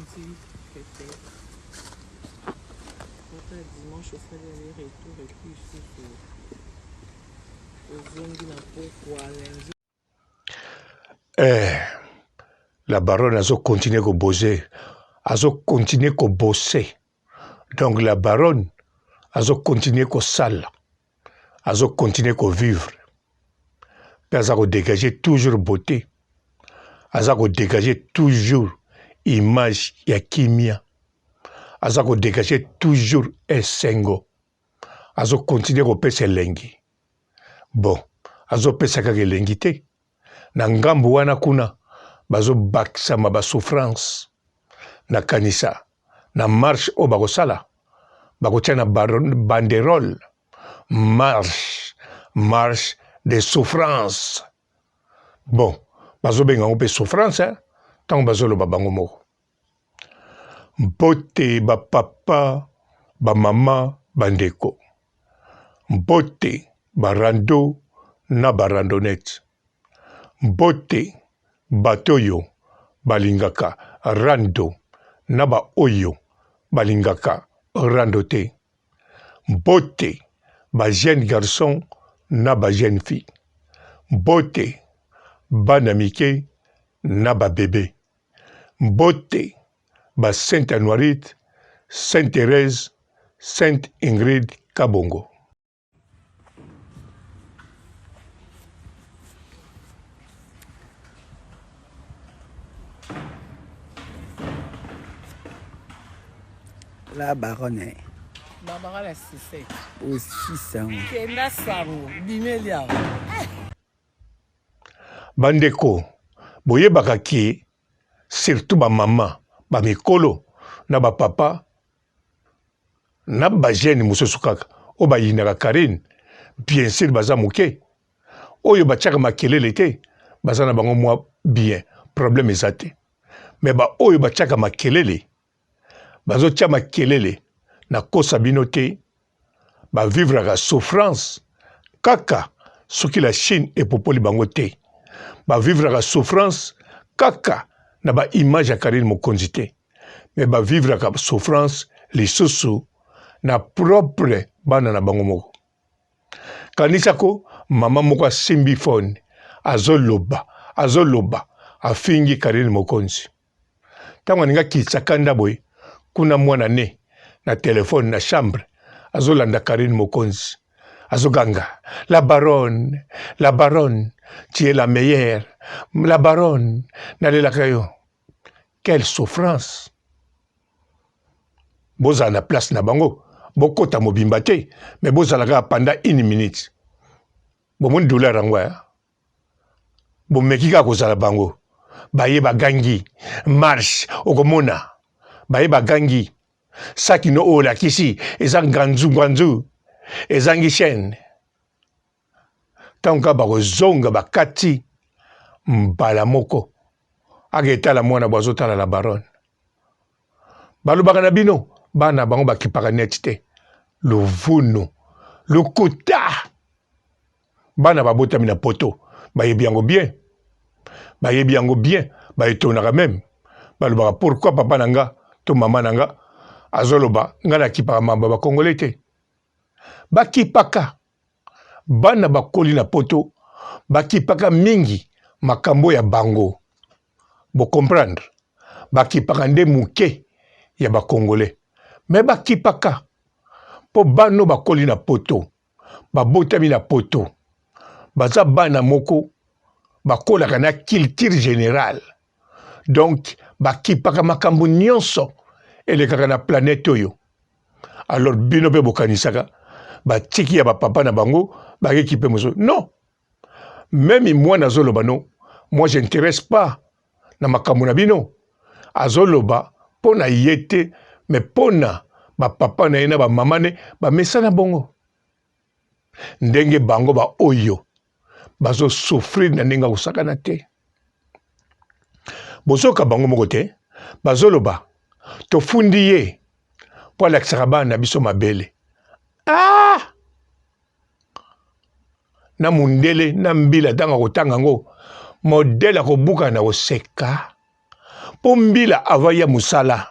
Lundi peut-être. Ata dimanche osali aller retour et puis lisusu ozongi na pokwa lundi. Eh, la baronne azo continuer ko bosser, azo continuer ko bosser. Donc la baronne azo continuer kosala, azo continuer ko vivre. Pe aza ko dégager toujours beauté. Aza ko dégager toujours image ya kimia. Aza ko dégager toujours esengo. Azo continuer kopesa elengi. Bon, azopesa kaka elengi te. Na ngambo wana kuna bazobakisama ba souffrance. Nakanisa na marche oyo bakosala bakotia na banderole marche marche de souffrance. Bon, bazobenga yango mpe souffrance ntango bazoloba bango moko. Mbote ba papa, ba mama, ba ndeko. Mbote ba rando na ba randonnette. Mbote bato oyo balingaka rando na ba oyo balingaka rando te. Mbote ba jeunes garçons na ba jeunes filles. Mbote bana mike na ba bebes. Mbote ba Sainte Anuarite, Sainte Therèse, Sainte Ingrid Kabongo. La baronne. Barbara la sucette. Osisa. Kenda sango, bimeli awa. Bandeko boyebaka ke surtout ba mama ba mikolo na ba papa na ba jeune mosusu kaka oyo bayinaka Carine bien sur baza moke oyo batiaka makelele te baza na bango mwa bien problème eza te mais ba oyo batiaka makelele bazotia makelele nakosa bino te ba vivraka souffrance kaka soki la Chine epopoli bango te ba vivraka souffrance kaka na ba image ya Carine Mokonzi te mais ba vivraka souffrance lisusu na propre bana na bango moko kanisa ko mama moko asimbi phone azoloba azoloba afingi Carine Mokonzi Ntango alingi akitisa kanda boye, kuna mwana ne na telefone na chambre azolanda Carine Mokonzi azoganga la baronne, la baronne, tu es la meilleure, la baronne, nalelaka yo. Quelle souffrance! Bozala na place na bango, bokota mobimba te, mais bozala kaka pendant une minute. Bomoni douleur yango eh? Bomeki kaka kozala bango baye bagangi marche okomona baye bagangi saki no oyo olakisi eza nganzu nganzu ezangi chaîne ntango kaka bakozonga bakati mbala moko aketala mwana bo azotala la baronne Balobaka na bino bana bango bakipaka net te. Luvunu, lokuta. Bana babotami na poto bayebi yango bien, bayebi yango bien, ba etonaka meme. Balobaka pourquoi papa na nga to mama na nga azoloba nga nakipaka mamba ba congolais te. Bakipaka bana bakoli na poto bakipaka mingi makambo ya bango. Bo comprendre? Bakipaka nde muke ya ba congolais mais bakipaka po bana oyo bakoli na poto babotami na poto baza bana moko bakolaka na culture generale donc bakipaka makambo nyonso elekaka na planète oyo alors bino pe bokanisaka batiki ya ba papa na bango bakekipe mosusu non Meme mwana azoloba no moi j'interesse pas na makambo na bino azoloba mpo na ye te mais mpo na ba papa na ye na ba mama ne bamesana bongo ndenge bango ba oyo bazo souffrir na ndenge ya kosakana te bozoka bango moko te bazoloba tofundi ye mpo alakisaka bana na biso mabele ah! na mundele na mbila ntango akotanga yango modele akobuka na koseka. Mpo mbila avant ya mosala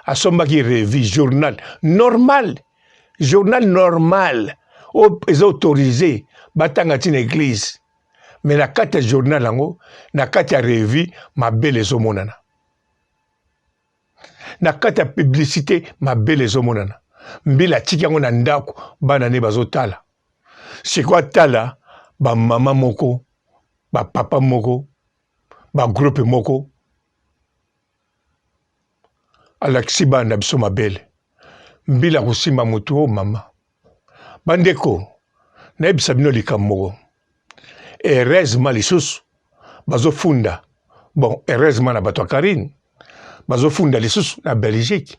asombaki revue journal normal, journal normal oyo eza autorise batanga ti na eglise, mais na kati ya journal yango, na kati ya revue mabele ezomonana, na kati ya publicité mabele ezomonana. Mbila atiki yango na ndako, bana ne bazotala. Sikoyo atala bamama moko, bapapa moko, bagroupe moko, alakisi bana na biso mabele. Mbila kosimba motu o oh, mama. Bandeko, nayebisa bino likambo moko. Heureusement lisusu bazofunda, bon heureusement na bato ya Karine bazofunda lisusu na Belgique.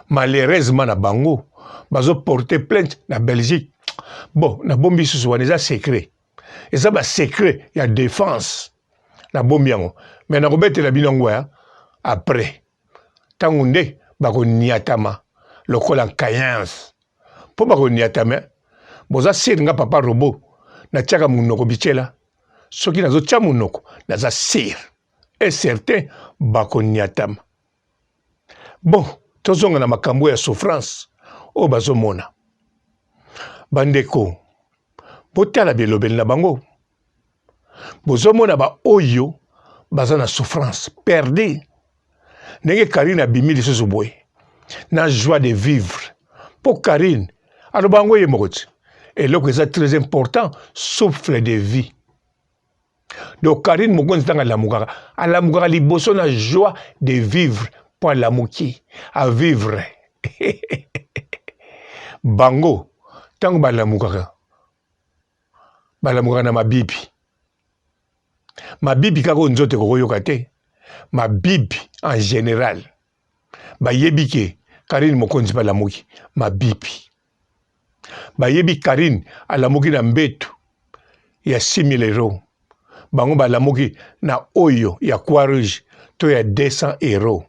Malheureusement na bango bazo porter plainte na Belgique. Bon, nabombi lisusu wana eza secret, eza ba secret ya defense, nabombi yango mais nakobetela bino yango ya après, ntango nde bakoniatama lokola nkayance mpo bakoniatama. Boza sire nga papa robot natiaka monoko bityela, soki nazotya monoko naza sire et certain bakoniatama. Bon, tozonga na makambo ya souffrance oyo bazomona. Bandeko, botala bilobeli na bango. Bozomona ba oyo baza na souffrance perdu. Ndenge Karine abimi lisusu boye na joie de vivre. Po Karine aloba yango ye moko ti. Eloko eza très important, souffle de vie. Donc Karine Mokonzi ntango alamukaka, alamukaka liboso na joie de vivre mpo alamuki a vivre. Bango ntango balamukaka, balamukaka na mabibi. Mabibi kaka oyo nzoto ekokoyoka te, mabibi en general. Bayebi ke Karine Mokonzi balamuki mabibi. Bayebi Karine alamuki na mbetu ya 6000 euros, bango balamuki na oyo ya Croix Rouge to ya 200 euros.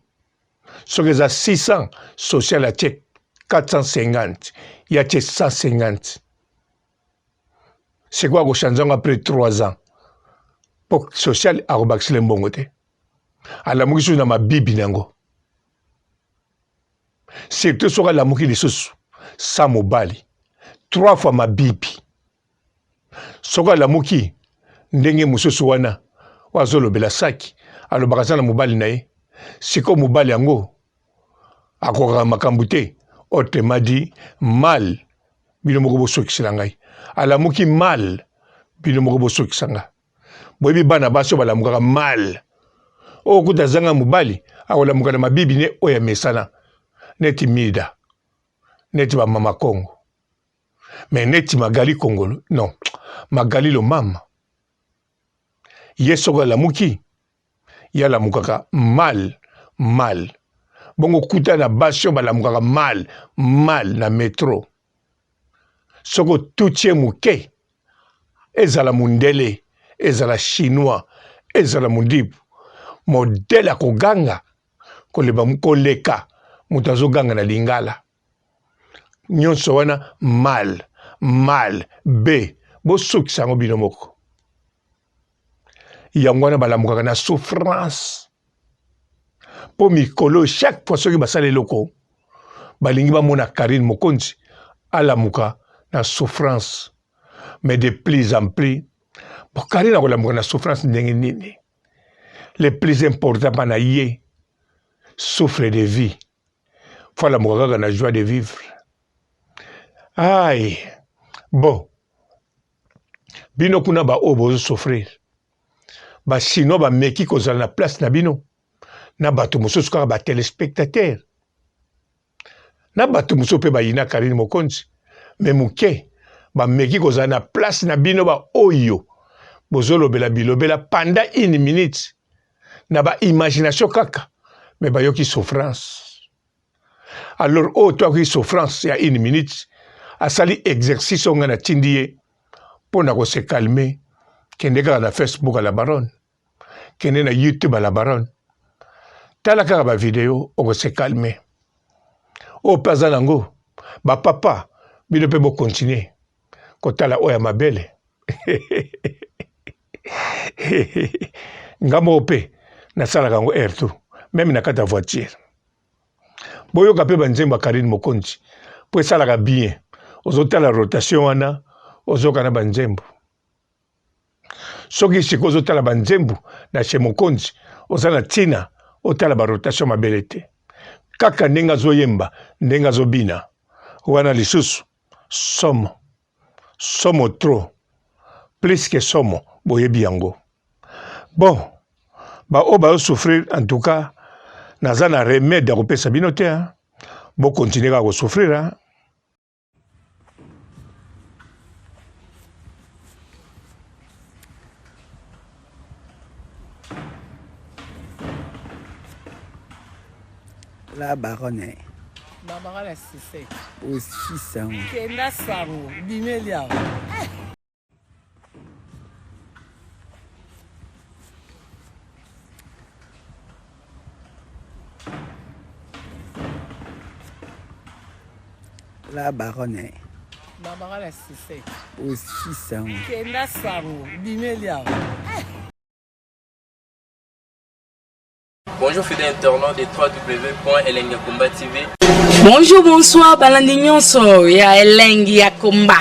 Soki eza 600, social atie 450, ye atie 150. Sikoyo akochange yango après 3 ans po social akobakisela mbongo te. Alamuki susu na mabibi na yango. Surtout soki alamuki lisusu sa mobali 3 fois mabibi. Soki alamuki ndenge mosusu wana oyo azolobela saki, alobaka aza na mobali na ye. Sikoyo mobali yango akokaka makambo te, autrement dit mal. Bino moko bosokisela ngai. Alamuki mal, bino moko bosokisa nga. Boyebi bana basi oyo balamukaka mal, oyo kuta azanga mobali akolamuka na mabibi ne oyo amesana, neti Mida, neti ba mama Kongo, mais neti Magali Kongolo non, Magali Lomama, ye soki alamuki ye alamukaka mal mal. Bongo kuta na basi oyo balamukaka mal mal na metro, soki otuti ye moke, ezala mundele, ezala chinois, ezala mundibu, modele akoganga koleba koleka moto azoganga na lingala. Nyonso wana mal mal b bosukisa yango bino moko. Yango wana balamukaka na souffrance mpo mikolo chaque fois soki basala eloko balingi bamona Karine Mokonzi alamuka na souffrance, mais de plus en plus bo Karine akolamuka na souffrance ndenge nini? Le plus important mpa na ye souffle de vie, fo alamuka kaka na joie de vivre. Ai bon, bino kuna ba oyo bozo souffrir, ba chinois bameki kozala na place na bino na bato mosusu kaka ba telespectateur na bato mosusu mpe bayina Karine Mokonzi, me moke bameki kozala na place na bino ba oyo bozolobela bilobela pendant une minute na ba imagination kaka, me bayoki souffrance. Alors oyo to akoki souffrance ya une minute, asali exercice oyo ngai natindi ye mpo na kose calmer. Kende kaka na Facebook ya la baronne, kende na YouTube ya la baronne, tala kaka ba video, okose calmer. Oyo mpe aza nango ba papa, bino mpe bokontinue kotala oyo ya mabele. Nga moko mpe Nasalaka yango heure tout, meme na kati ya voiture. Boyoka mpe banzembo ya Carine Mokonzi mpo esalaka bien. Ozotala rotation wana, ozoyoka na banzembo. Soki sikoyo ozotala banzembo na chez Mokonzi, oza na ntina otala ba rotation mabele te. Kaka ndenge azoyemba, ndenge azobina wana lisusu somo somo trop plus que somo, boyebi yango. Bon, ba oyo bazo souffrir en tout cas naza na remède ya kopesa bino te hein. Bo continuer kaka ko souffrir hein. La baronne. Barbara la sucette. Aussi sango. Kenda sango, bimeli awa. La baronne. Barbara la sucette. Aussi sango. Kenda sango, bimeli awa. Bonjour fidèles internautes de www.elengiyakomba TV. Bonjour, bonsoir, balandi nyonso ya Elengi ya Komba.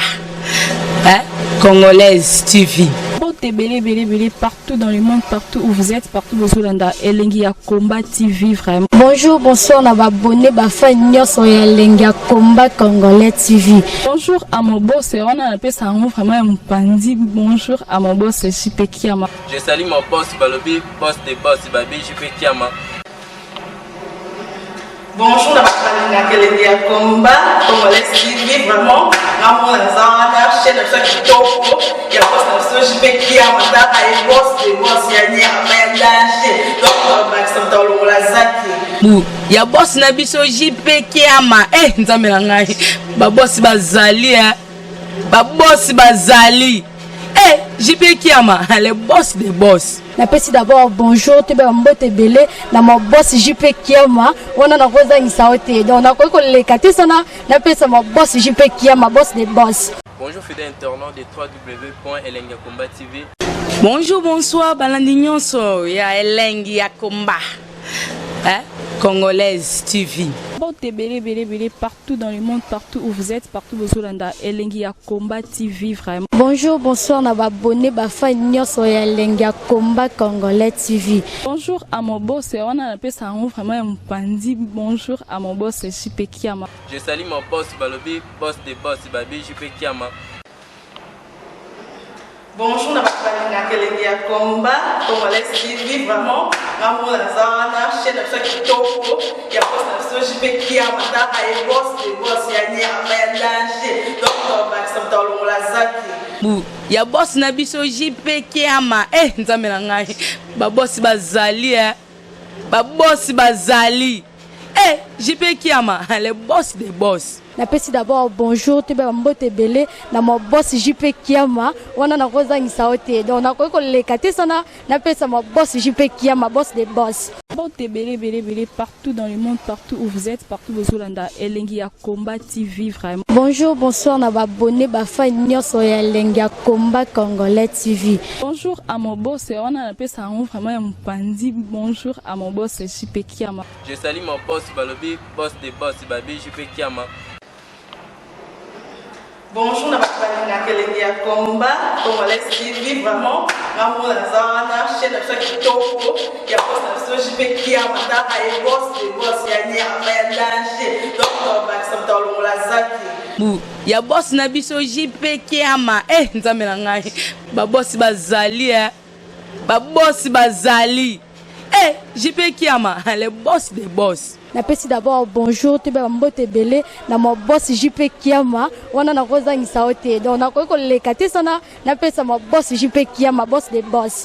Hein? Congolaise TV. Mbote ebele ebele ebele partout dans le monde, partout où vous êtes, partout bozolanda Elengi ya Combat TV vraiment. Bonjour, bonsoir na ba abonné ba fan nyonso ya Elengi ya Combat Congolais TV. Bonjour à mon boss, wana napesa yango vraiment ya mopanzi. Bonjour à mon boss JP Kiama. Je salue mon boss Balobi, boss de boss Babi JP Kiama. Bonjour na bato balingaka elengi ya combat congolais TV vraiment ngamona naza wana chaîne na biso ya kitoko ya boss na biso JP Kiama tala ye boss de boss ya nyama ya danger donc bakisa moto alongola zaki Bu ya boss na biso JP Kiama eh nzambe na ngai ba boss bazali eh ba boss bazali eh JP Kiama le boss de boss. Napesi d'abord bonjour toyeba mbote ebele na ma boss JP Kiama wana nakozangisa yo te donc nakoki koleka te sana napesa ma boss JP Kiama boss de boss. Bonjour fidèles internautes de www.elengiyakomba TV. Bonjour, bonsoir, balandi nyonso ya Elengi ya Komba. Hein? Congolaise TV. Mbote ebele ebele ebele partout dans le monde, partout où vous êtes, partout bozolanda Elengi ya Combat TV vraiment. Bonjour, bonsoir na ba abonné ba fan nyonso ya Elengi ya Combat Congolais TV. Bonjour à mon boss, wana napesa yango vraiment ya mopanzi. Bonjour à mon boss JP Kiama. Je salue mon boss Balobi, boss de boss Babi JP Kiama. Bonjour na bato balingaka elengi ya combat congolais TV vraiment ngamona naza wana chaîne na biso ya kitoko ya boss na biso JP Kiama tala ye boss de boss ya nyama ya danger donc bakisa moto alongola zaki Bu ya boss na biso JP Kiama eh nzambe na ngai ba boss bazali eh ba boss bazali eh JP Kiama le boss de boss. Napesi d'abord bonjour toyeba mbote ebele na ma boss JP Kiama wana nakozangisa yo te donc nakoki koleka te sana napesa ma boss JP Kiama boss de boss. Mbote ebele ebele ebele partout dans le monde, partout où vous êtes, partout bozolanda Elengi ya Combat TV vraiment. Bonjour, bonsoir na ba abonné ba fan nyonso ya Elengi ya Combat Congolais TV. Bonjour à mon boss, wana napesa yango vraiment ya mopanzi. Bonjour à mon boss JP Kiama. Je salue mon boss Balobi, boss de boss Babi JP Kiama. Bonjour na bato balingaka elengi ya combat congolais TV vraiment ngamona naza wana chaîne na biso ya kitoko ya boss na biso JP Kiama tala ye boss de boss ya nyama ya danger donc bakisa moto alongola zaki. Bu ya boss na biso JP Kiama eh nzambe na ngai ba boss bazali eh ba boss bazali eh JP Kiama le boss de boss. Napesi d'abord bonjour toyeba mbote ebele na ma boss JP Kiama wana nakozangisa yo te donc nakoki koleka te sana napesa ma boss JP Kiama boss de boss.